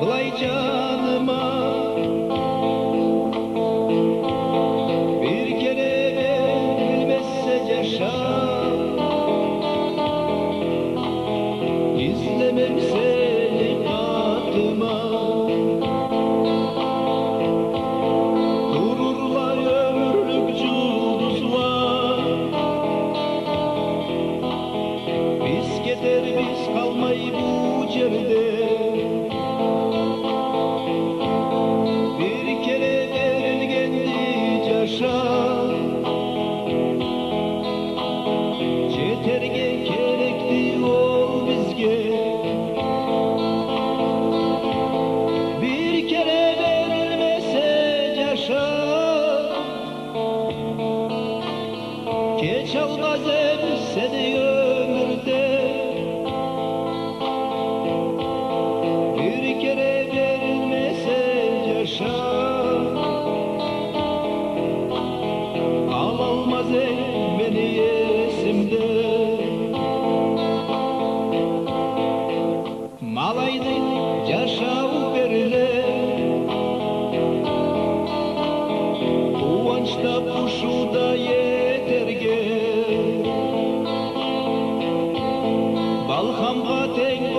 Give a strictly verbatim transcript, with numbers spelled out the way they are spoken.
Былай джаныма бир кере берилмесе джашау, излемем сени къатыма. Турурла ёмюрлюк джулдузла, биз кетербиз къалмай бу джерде. Бир кере берилгенди джашау, джетерге керекди ол бизге. Бир кере берилмесе джашау, кечалмаз эдим сени ёмюрде. Бир кере берилмесе джашау, къалалмаз эдим мени эсимде. Ма алайды джашау бериле, къууанч да, бушуу да этерге. Балхамгъа тенг